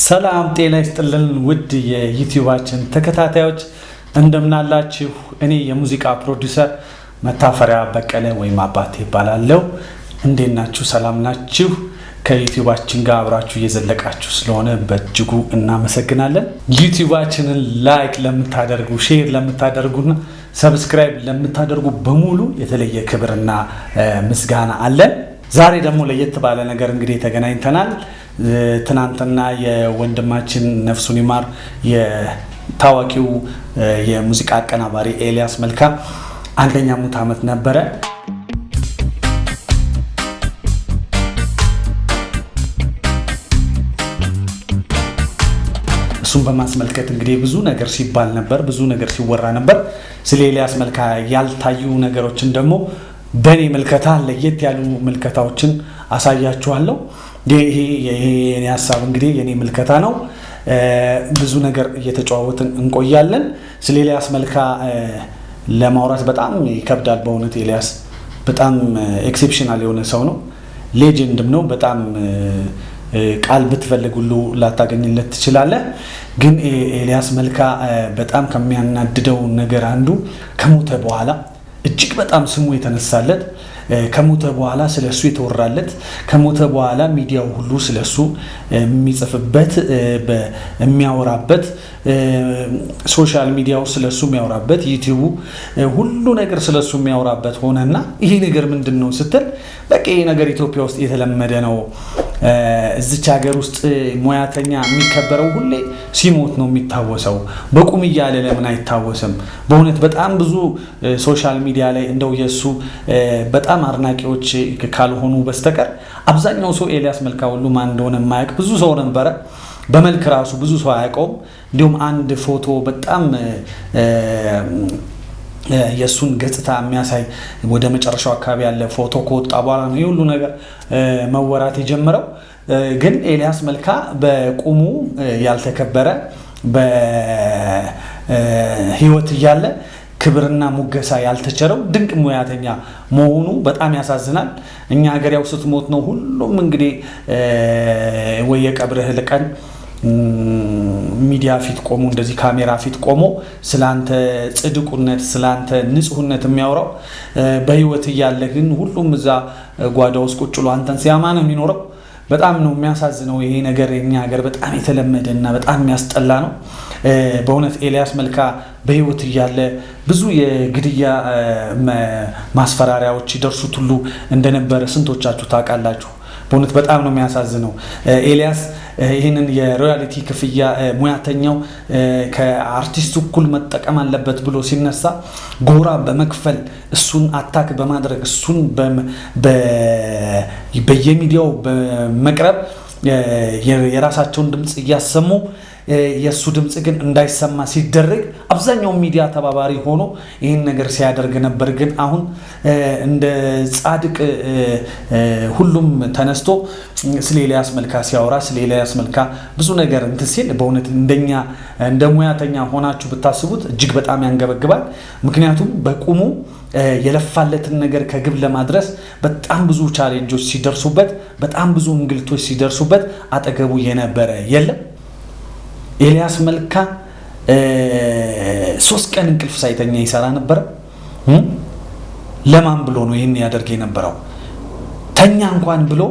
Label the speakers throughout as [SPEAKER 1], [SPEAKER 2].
[SPEAKER 1] ሰላም ጤና ይስጥልን ውድ የዩቲዩባችን ተከታታዮች እንደምናላችሁ። እኔ የሙዚቃ ፕሮዲውሰር መታፈሪያ በቀለ ወይም አባቴ ይባላለሁ። እንዴት ናችሁ? ሰላም ናችሁ? ከዩቲዩባችን ጋር አብራችሁ እየዘለቃችሁ ስለሆነ በእጅጉ እናመሰግናለን። ዩቲዩባችንን like ለምታደርጉ፣ share ለምታደርጉና subscribe ለምታደርጉ በሙሉ የተለየ ክብርና ምስጋና አለን። ዛሬ ደግሞ ለየት ባለ ነገር እንግዲህ ተገናኝተናል። ትናንትና የወንድማችን ነፍሱን ይማር የታዋቂው የሙዚቃ አቀናባሪ ኤልያስ መልካ አንደኛ ሙት ዓመት ነበረ። እሱን በማስመልከት እንግዲህ ብዙ ነገር ሲባል ነበር፣ ብዙ ነገር ሲወራ ነበር። ስለ ኤልያስ መልካ ያልታዩ ነገሮችን ደግሞ በእኔ ምልከታ ለየት ያሉ ምልከታዎችን አሳያችኋለሁ። ይሄ የኔ ሀሳብ እንግዲህ የኔ ምልከታ ነው። ብዙ ነገር እየተጨዋወትን እንቆያለን። ስለ ኤልያስ መልካ ለማውራት በጣም ይከብዳል። በእውነት ኤልያስ በጣም exceptional የሆነ ሰው ነው። legend ም ነው። በጣም ቃል ብትፈልግ ሁሉ ላታገኝለት ትችላለህ። ግን ኤልያስ መልካ በጣም ከሚያናድደው ነገር አንዱ ከሞተ በኋላ እጅግ በጣም ስሙ የተነሳለት፣ ከሞተ በኋላ ስለ እሱ የተወራለት፣ ከሞተ በኋላ ሚዲያው ሁሉ ስለ እሱ የሚጽፍበት የሚያወራበት፣ social media ው ስለ እሱ የሚያወራበት፣ ዩቲዩቡ ሁሉ ነገር ስለ እሱ የሚያወራበት ሆነና ይሄ ነገር ምንድን ነው ስትል በቃ ይሄ ነገር ኢትዮጵያ ውስጥ የተለመደ ነው። እዚች ሀገር ውስጥ ሙያተኛ የሚከበረው ሁሌ ሲሞት ነው የሚታወሰው። በቁም እያለ ለምን አይታወስም? በእውነት በጣም ብዙ social media ላይ እንደው የእሱ በጣም አድናቂዎች ካልሆኑ በስተቀር አብዛኛው ሰው ኤልያስ መልካ ሁሉ ማን እንደሆነ የማያውቅ ብዙ ሰው ነበረ። በመልክ ራሱ ብዙ ሰው አያውቀውም። እንዲሁም አንድ ፎቶ በጣም የእሱን ገጽታ የሚያሳይ ወደ መጨረሻው አካባቢ ያለ ፎቶ ከወጣ በኋላ ነው ይህ ሁሉ ነገር መወራት የጀመረው። ግን ኤልያስ መልካ በቁሙ ያልተከበረ፣ በሕይወት እያለ ክብርና ሙገሳ ያልተቸረው ድንቅ ሙያተኛ መሆኑ በጣም ያሳዝናል። እኛ ሀገር ያው ስትሞት ነው ሁሉም እንግዲህ ወይ የቀብርህ ቀን ሚዲያ ፊት ቆሞ፣ እንደዚህ ካሜራ ፊት ቆሞ ስላንተ ጽድቁነት ስላንተ ንጹህነት የሚያወራው። በህይወት እያለ ግን ሁሉም እዛ ጓዳ ውስጥ ቁጭ ብሎ አንተን ሲያማ ነው የሚኖረው። በጣም ነው የሚያሳዝነው። ይሄ ነገር የኛ ሀገር በጣም የተለመደ እና በጣም የሚያስጠላ ነው። በእውነት ኤልያስ መልካ በህይወት እያለ ብዙ የግድያ ማስፈራሪያዎች ይደርሱት ሁሉ እንደነበረ ስንቶቻችሁ ታውቃላችሁ? በእውነት በጣም ነው የሚያሳዝነው። ኤልያስ ይህንን የ royalty ክፍያ ሙያተኛው ከአርቲስቱ እኩል መጠቀም አለበት ብሎ ሲነሳ ጎራ በመክፈል፣ እሱን attack በማድረግ፣ እሱን በየሚዲያው በመቅረብ የራሳቸውን ድምፅ እያሰሙ የእሱ ድምፅ ግን እንዳይሰማ ሲደረግ አብዛኛው ሚዲያ ተባባሪ ሆኖ ይህን ነገር ሲያደርግ ነበር። ግን አሁን እንደ ጻድቅ ሁሉም ተነስቶ ስለ ኤልያስ መልካ ሲያወራ፣ ስለ ኤልያስ መልካ ብዙ ነገር እንትን ሲል በእውነት እንደኛ እንደ ሙያተኛ ሆናችሁ ብታስቡት እጅግ በጣም ያንገበግባል። ምክንያቱም በቁሙ የለፋለትን ነገር ከግብ ለማድረስ በጣም ብዙ challenge ኦች ሲደርሱበት፣ በጣም ብዙ እንግልቶች ሲደርሱበት አጠገቡ የነበረ የለም። ኤልያስ መልካ 3 ቀን እንቅልፍ ሳይተኛ ይሰራ ነበረ። ለማን ብሎ ነው ይህን ያደርግ የነበረው? ተኛ እንኳን ብሎ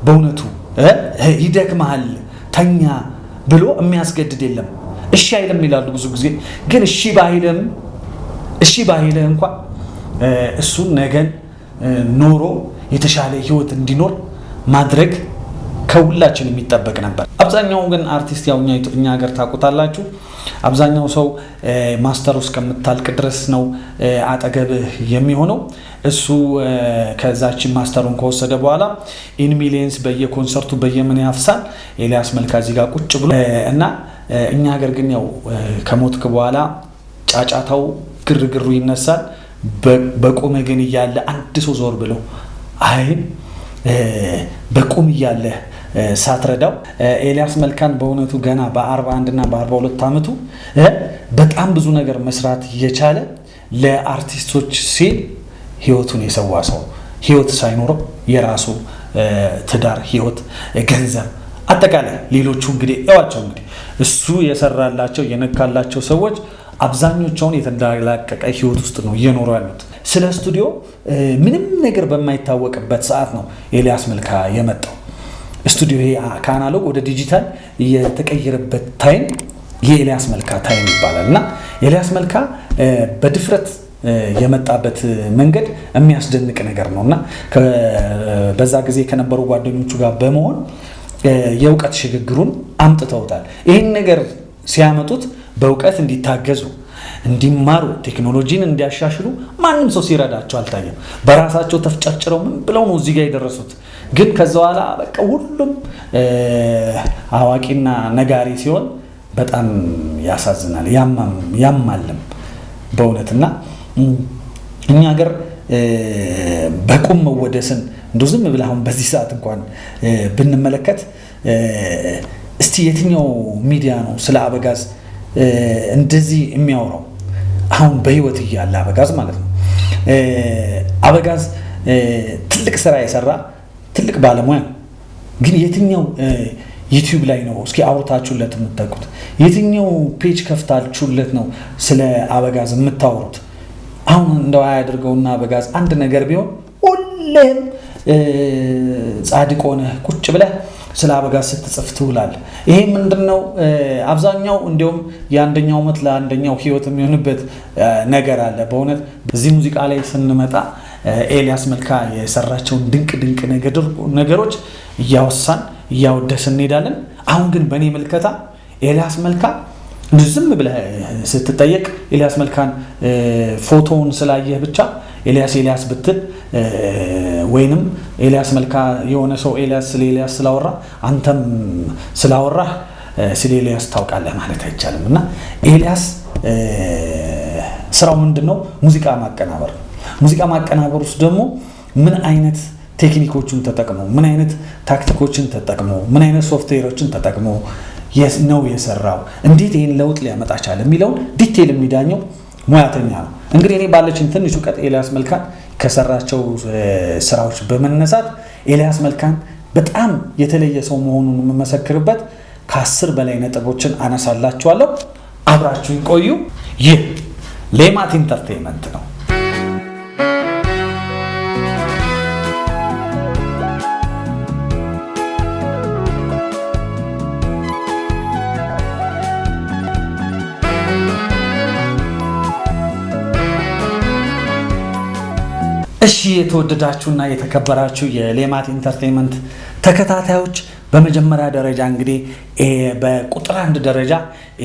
[SPEAKER 1] በእውነቱ ይደክመሃል ተኛ ብሎ የሚያስገድድ የለም። እሺ አይልም ይላሉ ብዙ ጊዜ። ግን እሺ ባይልም፣ እሺ ባይልህ እንኳን እሱን ነገን ኖሮ የተሻለ ህይወት እንዲኖር ማድረግ ከሁላችን የሚጠበቅ ነበር። አብዛኛው ግን አርቲስት ያው እኛ ሀገር ታውቁታላችሁ። አብዛኛው ሰው master ኡ እስከምታልቅ ድረስ ነው አጠገብህ የሚሆነው። እሱ ከዛችን master ኡን ከወሰደ በኋላ in millions በየኮንሰርቱ በየምን ያፍሳል። ኤልያስ መልካ እዚህ ጋር ቁጭ ብሎ እና እኛ ሀገር ግን ያው ከሞትክ በኋላ ጫጫታው ግርግሩ ይነሳል። በቁም ግን እያለ አንድ ሰው ዞር ብሎ አይ በቁም እያለ ሳትረዳው ኤልያስ መልካን በእውነቱ ገና በ41 እና በ42 ዓመቱ በጣም ብዙ ነገር መስራት እየቻለ ለአርቲስቶች ሲል ህይወቱን የሰዋ ሰው፣ ህይወት ሳይኖረው የራሱ ትዳር፣ ህይወት፣ ገንዘብ አጠቃላይ ሌሎቹ እንግዲህ እዋቸው እንግዲህ እሱ የሰራላቸው የነካላቸው ሰዎች አብዛኞቻውን የተንደላቀቀ ህይወት ውስጥ ነው እየኖሩ ያሉት። ስለ ስቱዲዮ ምንም ነገር በማይታወቅበት ሰዓት ነው ኤልያስ መልካ የመጣው። ስቱዲዮ ይሄ ከ analog ወደ ዲጂታል የተቀየረበት time የኤልያስ መልካ time ይባላል። እና ኤልያስ መልካ በድፍረት የመጣበት መንገድ የሚያስደንቅ ነገር ነው። እና በዛ ጊዜ ከነበሩ ጓደኞቹ ጋር በመሆን የእውቀት ሽግግሩን አምጥተውታል። ይህን ነገር ሲያመጡት በእውቀት እንዲታገዙ፣ እንዲማሩ፣ ቴክኖሎጂን እንዲያሻሽሉ ማንም ሰው ሲረዳቸው አልታየም። በራሳቸው ተፍጨርጭረው ምን ብለው ነው እዚህ ጋር የደረሱት። ግን ከዛ በኋላ በቃ ሁሉም አዋቂና ነጋሪ ሲሆን በጣም ያሳዝናል፣ ያማልም በእውነትና እኛ ሀገር በቁም መወደስን እንደው ዝም ብለህ አሁን በዚህ ሰዓት እንኳን ብንመለከት እስቲ የትኛው ሚዲያ ነው ስለ አበጋዝ እንደዚህ የሚያወራው? አሁን በህይወት እያለ አበጋዝ ማለት ነው። አበጋዝ ትልቅ ስራ የሰራ ትልቅ ባለሙያ ነው። ግን የትኛው ዩቲዩብ ላይ ነው እስኪ አውርታችሁለት የምታውቁት? የትኛው page ከፍታችሁለት ነው ስለ አበጋዝ የምታወሩት? አሁን እንደው አያድርገውና አበጋዝ አንድ ነገር ቢሆን ሁሌም ጻድቅ ሆነህ ቁጭ ብለህ ስለ አበጋዝ ስትጽፍ ትውላለህ። ይሄ ምንድነው? አብዛኛው እንዲያውም የአንደኛው ሞት ለአንደኛው ህይወት የሚሆንበት ነገር አለ። በእውነት እዚህ ሙዚቃ ላይ ስንመጣ ኤልያስ መልካ የሰራቸውን ድንቅ ድንቅ ነገሮች እያወሳን እያወደስን እንሄዳለን። አሁን ግን በእኔ ምልከታ ኤልያስ መልካ ዝም ብለህ ስትጠየቅ ኤልያስ መልካን ፎቶውን ስላየህ ብቻ ኤልያስ ኤልያስ ብትል ወይንም ኤልያስ መልካ የሆነ ሰው ኤልያስ ስለ ኤልያስ ስላወራ አንተም ስላወራህ ስለ ኤልያስ ታውቃለህ ማለት አይቻልም። እና ኤልያስ ስራው ምንድነው? ሙዚቃ ማቀናበር ነው። ሙዚቃ ማቀናበር ውስጥ ደግሞ ምን አይነት ቴክኒኮችን ተጠቅሞ፣ ምን አይነት ታክቲኮችን ተጠቅሞ፣ ምን አይነት ሶፍትዌሮችን ተጠቅሞ ነው የሰራው፣ እንዴት ይሄን ለውጥ ሊያመጣ ቻለ የሚለውን detail የሚዳኘው ሙያተኛ ነው። እንግዲህ እኔ ባለችኝ ትንሽ እውቀት ኤልያስ መልካን ከሰራቸው ስራዎች በመነሳት ኤልያስ መልካን በጣም የተለየ ሰው መሆኑን የምመሰክርበት ከ10 በላይ ነጥቦችን አነሳላችኋለሁ። አብራችሁኝ ቆዩ። ይህ ሌማት ኢንተርቴይንመንት ነው። እሺ የተወደዳችሁና የተከበራችሁ የሌማት ኢንተርቴይንመንት ተከታታዮች፣ በመጀመሪያ ደረጃ እንግዲህ በቁጥር አንድ ደረጃ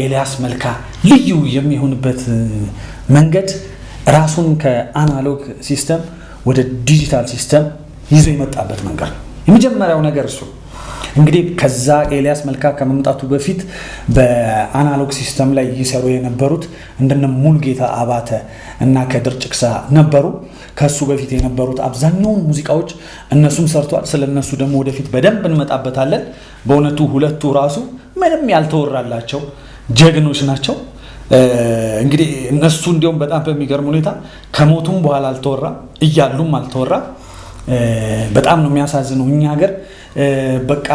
[SPEAKER 1] ኤልያስ መልካ ልዩ የሚሆንበት መንገድ ራሱን ከ analog system ወደ digital system ይዞ የመጣበት መንገድ ነው። የመጀመሪያው ነገር እሱ። እንግዲህ ከዛ ኤልያስ መልካ ከመምጣቱ በፊት በ analog system ላይ ይሰሩ የነበሩት እንደነ ሙሉጌታ አባተ እና ከድር ጭቅሳ ነበሩ። ከሱ በፊት የነበሩት አብዛኛውን ሙዚቃዎች እነሱም ሰርተዋል። ስለነሱ ደግሞ ወደፊት በደንብ እንመጣበታለን። በእውነቱ ሁለቱ ራሱ ምንም ያልተወራላቸው ጀግኖች ናቸው። እንግዲህ እነሱ እንዲያውም በጣም በሚገርም ሁኔታ ከሞቱም በኋላ አልተወራ፣ እያሉም አልተወራ። በጣም ነው የሚያሳዝነው። እኛ ሀገር በቃ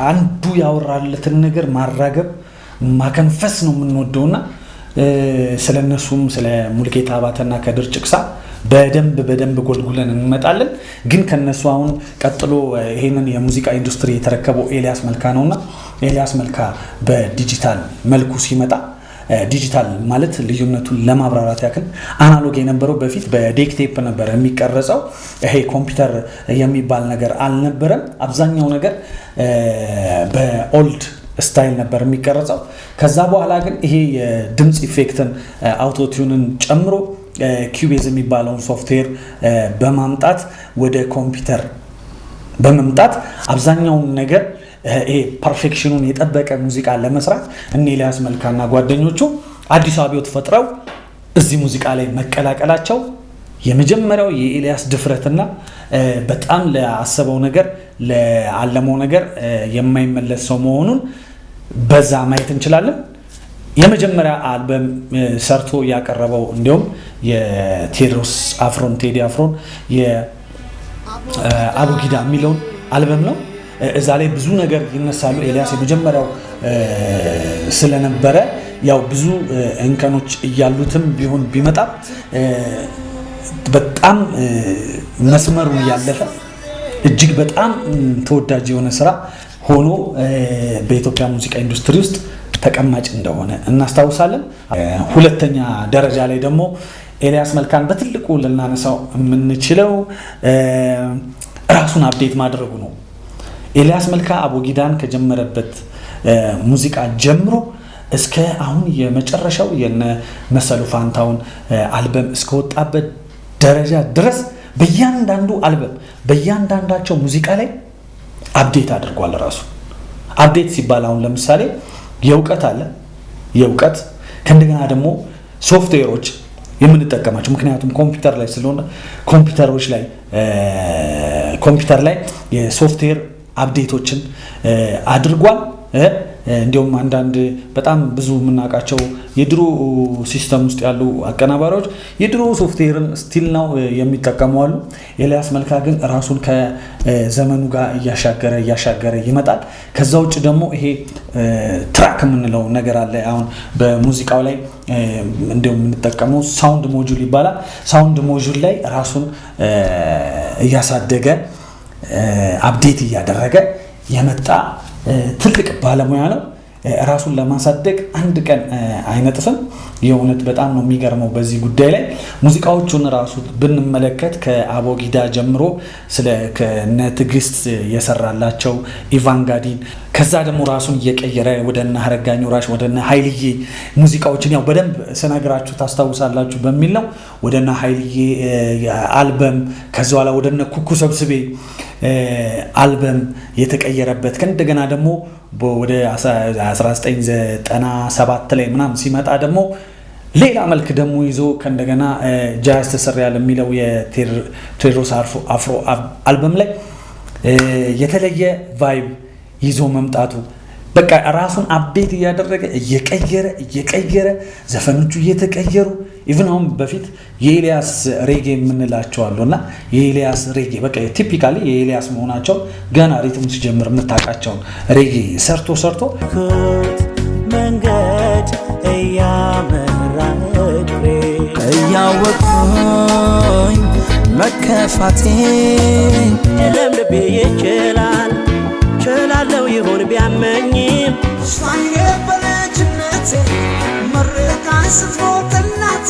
[SPEAKER 1] አንዱ ያወራለትን ነገር ማራገብ ማከንፈስ ነው የምንወደውና ስለነሱም ስለ ሙሉጌታ አባተና ከድር ጭቅሳ በደንብ በደንብ ጎልጉለን እንመጣለን። ግን ከነሱ አሁን ቀጥሎ ይሄንን የሙዚቃ ኢንዱስትሪ የተረከበው ኤልያስ መልካ ነውና ኤልያስ መልካ በዲጂታል መልኩ ሲመጣ፣ ዲጂታል ማለት ልዩነቱን ለማብራራት ያክል analog የነበረው በፊት በ deck tape ነበር የሚቀረጸው። ይሄ ኮምፒውተር የሚባል ነገር አልነበረም። አብዛኛው ነገር በ old style ነበር የሚቀረጸው። ከዛ በኋላ ግን ይሄ የድምጽ effect ን auto tune ን ጨምሮ Cubase የሚባለውን ሶፍትዌር በማምጣት ወደ ኮምፒውተር በመምጣት አብዛኛውን ነገር ይሄ perfection ኑን የጠበቀ ሙዚቃ ለመስራት እነ ኤልያስ መልካና ጓደኞቹ አዲስ አብዮት ፈጥረው እዚህ ሙዚቃ ላይ መቀላቀላቸው የመጀመሪያው የኤልያስ ድፍረትና በጣም ለአሰበው ነገር ለአለመው ነገር የማይመለስ ሰው መሆኑን በዛ ማየት እንችላለን። የመጀመሪያ አልበም ሰርቶ ያቀረበው እንዲያውም የቴዎድሮስ አፍሮን ቴዲ አፍሮን የአቡጊዳ የሚለውን አልበም ነው። እዛ ላይ ብዙ ነገር ይነሳሉ። ኤልያስ የመጀመሪያው ስለነበረ ያው ብዙ እንከኖች እያሉትም ቢሆን ቢመጣም በጣም መስመሩን ያለፈ እጅግ በጣም ተወዳጅ የሆነ ስራ ሆኖ በኢትዮጵያ ሙዚቃ ኢንዱስትሪ ውስጥ ተቀማጭ እንደሆነ እናስታውሳለን። ሁለተኛ ደረጃ ላይ ደግሞ ኤልያስ መልካን በትልቁ ልናነሳው የምንችለው ራሱን update ማድረጉ ነው። ኤልያስ መልካ አቦጊዳን ከጀመረበት ሙዚቃ ጀምሮ እስከ አሁን የመጨረሻው የነ መሰሉ ፋንታውን አልበም እስከወጣበት ደረጃ ድረስ በእያንዳንዱ አልበም በእያንዳንዳቸው ሙዚቃ ላይ update አድርጓል። ራሱ update ሲባል አሁን ለምሳሌ የእውቀት አለ፣ የእውቀት ከእንደገና ደግሞ ሶፍትዌሮች የምንጠቀማቸው፣ ምክንያቱም ኮምፒውተር ላይ ስለሆነ ኮምፒውተሮች ላይ ኮምፒውተር ላይ የ software update ኦችን አድርጓል። እንዲሁም አንዳንድ በጣም ብዙ የምናውቃቸው የድሮ system ውስጥ ያሉ አቀናባሪዎች የድሮ software ን still ነው የሚጠቀሙ አሉ። ኤልያስ መልካ ግን ራሱን ከዘመኑ ጋር እያሻገረ እያሻገረ ይመጣል። ከዛ ውጭ ደግሞ ይሄ track የምንለው ነገር አለ። አሁን በሙዚቃው ላይ እንዲሁም የምንጠቀመው sound module ይባላል። Sound module ላይ ራሱን እያሳደገ update እያደረገ የመጣ ትልቅ ባለሙያ ነው። ራሱን ለማሳደግ አንድ ቀን አይነጥፍም። የእውነት በጣም ነው የሚገርመው። በዚህ ጉዳይ ላይ ሙዚቃዎቹን ራሱ ብንመለከት ከአቦጊዳ ጀምሮ ስለ ከነ ትዕግስት የሰራላቸው ኢቫንጋዲን፣ ከዛ ደግሞ ራሱን እየቀየረ ወደነ ሀረጋኝ ወራሽ፣ ወደነ ኃይልዬ ሙዚቃዎችን ያው በደንብ ስነግራችሁ ታስታውሳላችሁ በሚል ነው። ወደነ ኃይልዬ አልበም፣ ከዚ በኋላ ወደነ ኩኩ ሰብስቤ አልበም የተቀየረበት፣ ከእንደገና ደግሞ ወደ 1997 ላይ ምናምን ሲመጣ ደግሞ ሌላ መልክ ደግሞ ይዞ ከእንደገና ጃዝ ተሰሪያል የሚለው የቴዎድሮስ አፍሮ አልበም ላይ የተለየ vibe ይዞ መምጣቱ፣ በቃ ራሱን update እያደረገ እየቀየረ እየቀየረ ዘፈኖቹ እየተቀየሩ፣ even አሁን በፊት የኤልያስ ሬጌ የምንላቸው አሉ እና የኤልያስ ሬጌ በቃ typically የኤልያስ መሆናቸው ገና rhythm ሲጀምር የምታውቃቸውን ሬጌ ሰርቶ ሰርቶ
[SPEAKER 2] መንገድ እያመራ እግሬ
[SPEAKER 3] እያወቅኩኝ መከፋቴ
[SPEAKER 2] የለም ልቤ ይችላል ችላለው ይሆን ቢያመኝም።
[SPEAKER 4] በልጅነቴ መርቃኝ ስትሞት እናቴ።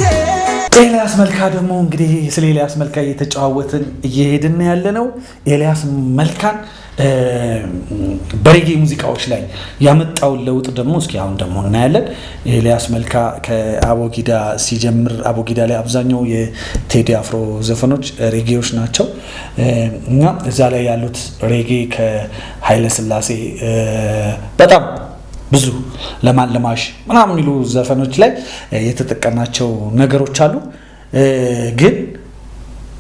[SPEAKER 1] ኤልያስ መልካ ደግሞ እንግዲህ ስለ ኤልያስ መልካ እየተጨዋወትን እየሄድን ያለ ነው። ኤልያስ መልካን በሬጌ ሙዚቃዎች ላይ ያመጣውን ለውጥ ደግሞ እስኪ አሁን ደግሞ እናያለን። ኤልያስ መልካ ከአቦጊዳ ሲጀምር አቦጊዳ ላይ አብዛኛው የቴዲ አፍሮ ዘፈኖች ሬጌዎች ናቸው እና እዛ ላይ ያሉት ሬጌ ከኃይለ ሥላሴ በጣም ብዙ ለማለማሽ ምናምን የሚሉ ዘፈኖች ላይ የተጠቀማቸው ነገሮች አሉ። ግን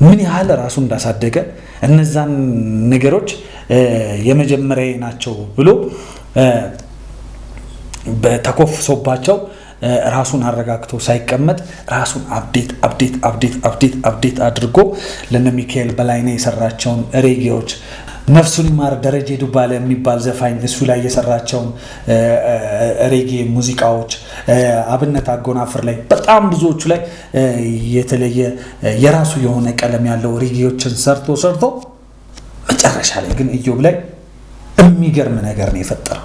[SPEAKER 1] ምን ያህል ራሱ እንዳሳደገ፣ እነዛን ነገሮች የመጀመሪያ ናቸው ብሎ ተኮፍሶባቸው ራሱን አረጋግቶ ሳይቀመጥ ራሱን update update update update update አድርጎ ለነ ሚካኤል በላይነህ የሰራቸውን ሬጌዎች፣ ነፍሱን ይማር ደረጀ ዱባለ የሚባል ዘፋኝ እሱ ላይ የሰራቸውን ሬጌ ሙዚቃዎች፣ አብነት አጎናፍር ላይ በጣም ብዙዎቹ ላይ የተለየ የራሱ የሆነ ቀለም ያለው ሬጌዎችን ሰርቶ ሰርቶ መጨረሻ ላይ ግን ኢዮብ ላይ የሚገርም ነገር ነው የፈጠረው።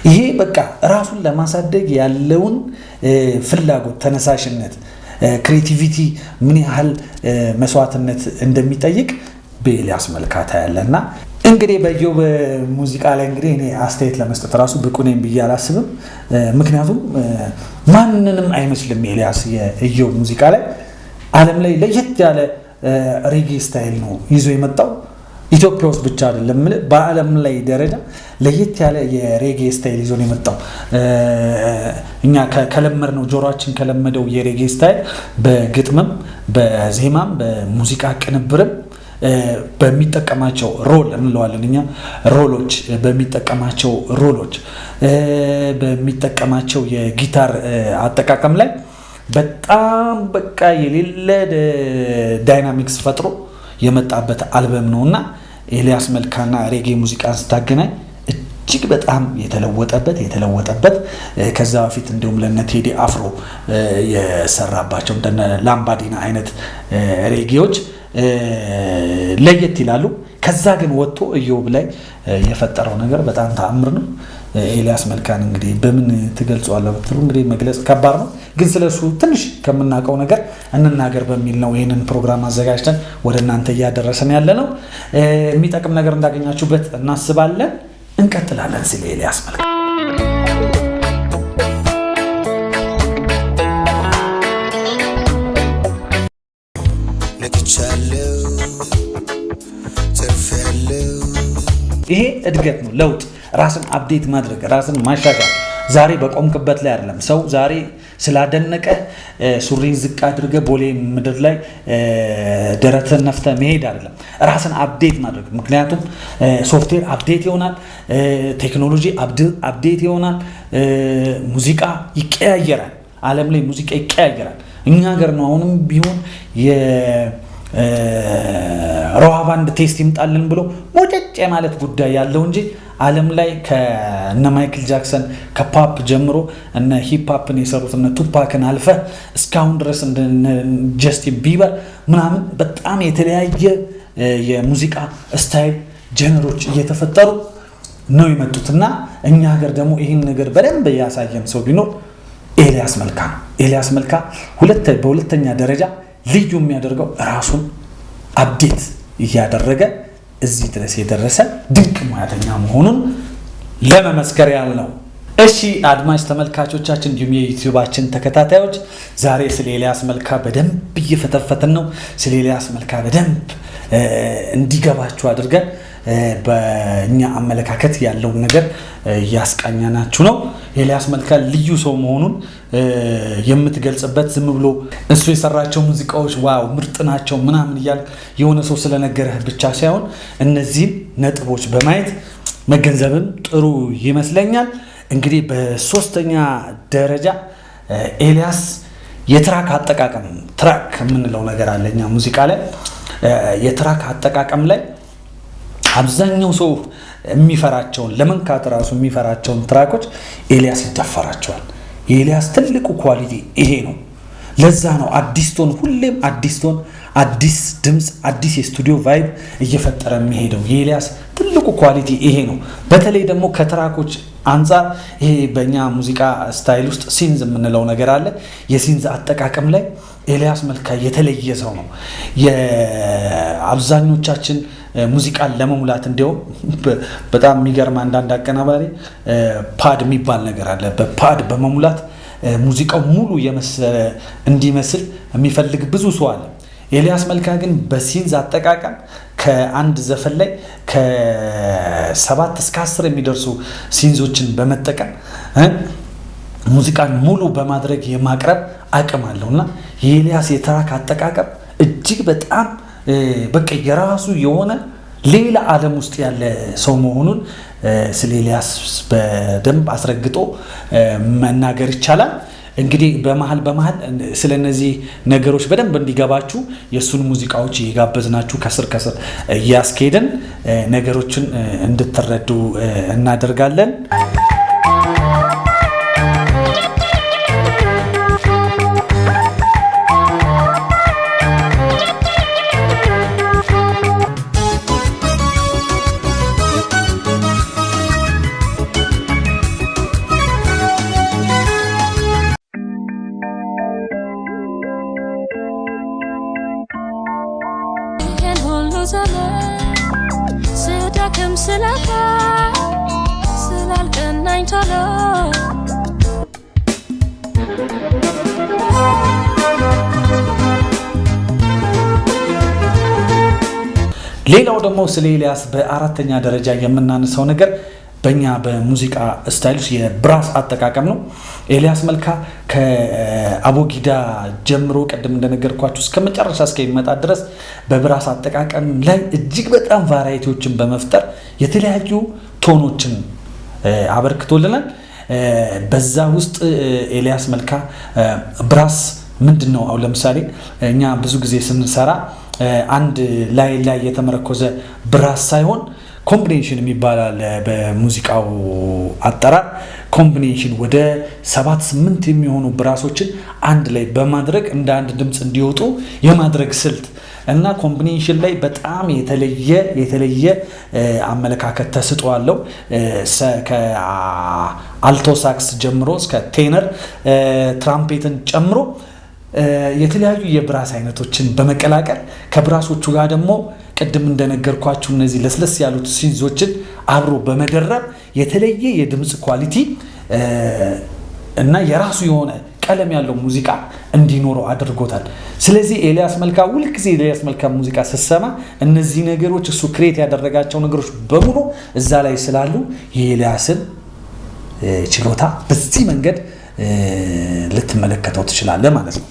[SPEAKER 1] ይሄ በቃ ራሱን ለማሳደግ ያለውን ፍላጎት፣ ተነሳሽነት፣ creativity ምን ያህል መስዋዕትነት እንደሚጠይቅ በኤልያስ መልካ ታያለህ። እና እንግዲህ በኢዮብ ሙዚቃ ላይ እንግዲህ እኔ አስተያየት ለመስጠት ራሱ ብቁ ነኝ ብዬ አላስብም። ምክንያቱም ማንንም አይመስልም። ኤልያስ የኢዮብ ሙዚቃ ላይ ዓለም ላይ ለየት ያለ ሬጌ style ነው ይዞ የመጣው። ኢትዮጵያ ውስጥ ብቻ አይደለም፣ በዓለም ላይ ደረጃ ለየት ያለ የሬጌ style ይዞ ነው የመጣው። እኛ ከለመድነው፣ ጆሮአችን ከለመደው የሬጌ style በግጥምም በዜማም በሙዚቃ ቅንብርም በሚጠቀማቸው roll እንለዋለን እኛ roll ኦች፣ በሚጠቀማቸው roll ኦች፣ በሚጠቀማቸው የጊታር አጠቃቀም ላይ በጣም በቃ የሌለ dynamics ፈጥሮ የመጣበት አልበም ነው እና ኤልያስ መልካና ሬጌ ሙዚቃን ስታገናኝ እጅግ በጣም የተለወጠበት ከዛ በፊት እንዲሁም ለነ ቴዲ አፍሮ የሰራባቸው እንደነ ላምባዲና አይነት ሬጌዎች ለየት ይላሉ። ከዛ ግን ወጥቶ ኢዮብ ላይ የፈጠረው ነገር በጣም ተአምር ነው። ኤልያስ መልካን እንግዲህ በምን ትገልጸዋለህ ብትሉ እንግዲህ መግለጽ ከባድ ነው። ግን ስለሱ ትንሽ ከምናውቀው ነገር እንናገር በሚል ነው ይህንን ፕሮግራም አዘጋጅተን ወደ እናንተ እያደረሰን ያለ ነው። የሚጠቅም ነገር እንዳገኛችሁበት እናስባለን። እንቀጥላለን ስለ ኤልያስ መልካ።
[SPEAKER 3] ነቅቻለሁ ተርፌያለሁ።
[SPEAKER 1] ይሄ እድገት ነው፣ ለውጥ፣ ራስን update ማድረግ፣ ራስን ማሻሻል። ዛሬ በቆምክበት ላይ አይደለም። ሰው ዛሬ ስላደነቀ ሱሪን ዝቅ አድርገህ ቦሌ ምድር ላይ ደረትህን ነፍተህ መሄድ አይደለም። ራስን update ማድረግ። ምክንያቱም software update ይሆናል፣ ቴክኖሎጂ update ይሆናል፣ ሙዚቃ ይቀያየራል። ዓለም ላይ ሙዚቃ ይቀያየራል። እኛ ሀገር ነው አሁንም ቢሆን የሮሃ ባንድ taste ይምጣልን ብሎ ሞጨጭ የማለት ጉዳይ ያለው እንጂ ዓለም ላይ ከነ ማይክል ጃክሰን ከ pop ጀምሮ እነ hip hop ን የሰሩት እነ ቱፓክን አልፈ እስካሁን ድረስ እንደነ ጀስቲን ቢበር ምናምን በጣም የተለያየ የሙዚቃ style genre ኦች እየተፈጠሩ ነው የመጡትና እኛ ሀገር ደግሞ ይህን ነገር በደንብ ያሳየን ሰው ቢኖር ኤልያስ መልካ ነው። ኤልያስ መልካ በሁለተኛ ደረጃ ልዩ የሚያደርገው ራሱን update እያደረገ እዚህ ድረስ የደረሰ ድንቅ ሙያተኛ መሆኑን ለመመስከር ያህል ነው። እሺ አድማጭ ተመልካቾቻችን እንዲሁም የዩቲዩባችን ተከታታዮች ዛሬ ስለ ኤልያስ መልካ በደንብ እየፈተፈትን ነው። ስለ ኤልያስ መልካ በደንብ እንዲገባችሁ አድርገን በእኛ አመለካከት ያለውን ነገር እያስቃኘናችሁ ነው። ኤልያስ መልካ ልዩ ሰው መሆኑን የምትገልጽበት ዝም ብሎ እሱ የሰራቸው ሙዚቃዎች wow ምርጥ ናቸው ምናምን እያልክ የሆነ ሰው ስለነገረህ ብቻ ሳይሆን እነዚህን ነጥቦች በማየት መገንዘብም ጥሩ ይመስለኛል። እንግዲህ በሶስተኛ ደረጃ ኤልያስ የ track አጠቃቀም፣ track የምንለው ነገር አለ እኛ ሙዚቃ ላይ፣ የ track አጠቃቀም ላይ አብዛኛው ሰው የሚፈራቸውን፣ ለመንካት ራሱ የሚፈራቸውን track ኦች ኤልያስ ይደፈራቸዋል። የኤልያስ ትልቁ quality ይሄ ነው። ለዛ ነው አዲስ tone፣ ሁሌም አዲስ tone፣ አዲስ ድምፅ፣ አዲስ የስቱዲዮ vibe እየፈጠረ የሚሄደው። የኤልያስ ትልቁ quality ይሄ ነው። በተለይ ደግሞ ከ track ኦች አንጻር ይሄ በእኛ ሙዚቃ style ውስጥ synth የምንለው ነገር አለ። የ synth አጠቃቀም ላይ ኤልያስ መልካ የተለየ ሰው ነው። የአብዛኞቻችን ሙዚቃን ለመሙላት እንዲያውም በጣም የሚገርም አንዳንድ አቀናባሪ pad የሚባል ነገር አለ። በ pad በመሙላት ሙዚቃው ሙሉ የመሰለ እንዲመስል የሚፈልግ ብዙ ሰው አለ። ኤልያስ መልካ ግን በ synth አጠቃቀም ከአንድ ዘፈን ላይ ከ7 እስከ 10 የሚደርሱ synth ኦችን በመጠቀም ሙዚቃን ሙሉ በማድረግ የማቅረብ አቅም አለው እና የኤልያስ የ track አጠቃቀም እጅግ በጣም በቃ የራሱ የሆነ ሌላ ዓለም ውስጥ ያለ ሰው መሆኑን ስለ ኤልያስ በደንብ አስረግጦ መናገር ይቻላል። እንግዲህ በመሀል በመሀል ስለ እነዚህ ነገሮች በደንብ እንዲገባችሁ የእሱን ሙዚቃዎች እየጋበዝናችሁ ከስር ከስር እያስኬድን ነገሮችን እንድትረዱ እናደርጋለን።
[SPEAKER 5] ይህን ሁሉ ዘመን ስደክም ስለፋ ስላልቀናኝ ቶሎ።
[SPEAKER 1] ሌላው ደግሞ ስለ ኤልያስ በአራተኛ ደረጃ የምናነሳው ነገር በእኛ በሙዚቃ style ውስጥ የ brass አጠቃቀም ነው። ኤልያስ መልካ ከአቦጊዳ ጀምሮ ቅድም እንደነገርኳችሁ እስከ መጨረሻ እስከሚመጣ ድረስ በ brass አጠቃቀም ላይ እጅግ በጣም variety ዎችን በመፍጠር የተለያዩ tone ኦችን አበርክቶልናል። በዛ ውስጥ ኤልያስ መልካ brass ምንድን ነው? አሁን ለምሳሌ እኛ ብዙ ጊዜ ስንሰራ አንድ ላይ ላይ የተመረኮዘ brass ሳይሆን combination የሚባል አለ። በሙዚቃው አጠራር combination ወደ 7 8 የሚሆኑ brass ኦችን አንድ ላይ በማድረግ እንደ አንድ ድምፅ እንዲወጡ የማድረግ ስልት እና combination ላይ በጣም የተለየ የተለየ አመለካከት ተሰጥኦ አለው። ከ alto sax ጀምሮ እስከ tenor፣ trumpet ን ጨምሮ የተለያዩ የ brass አይነቶችን በመቀላቀል፣ ከ brass ኦቹ ጋር ደግሞ ቅድም እንደነገርኳችሁ እነዚህ ለስለስ ያሉት synth ኦችን አብሮ በመደረብ የተለየ የድምፅ quality እና የራሱ የሆነ ቀለም ያለው ሙዚቃ እንዲኖረው አድርጎታል። ስለዚህ ኤልያስ መልካ፣ ሁልጊዜ ኤልያስ መልካ ሙዚቃ ስትሰማ እነዚህ ነገሮች፣ እሱ create ያደረጋቸው ነገሮች በሙሉ እዛ ላይ ስላሉ የኤልያስን ችሎታ በዚህ መንገድ ልትመለከተው ትችላለህ ማለት ነው።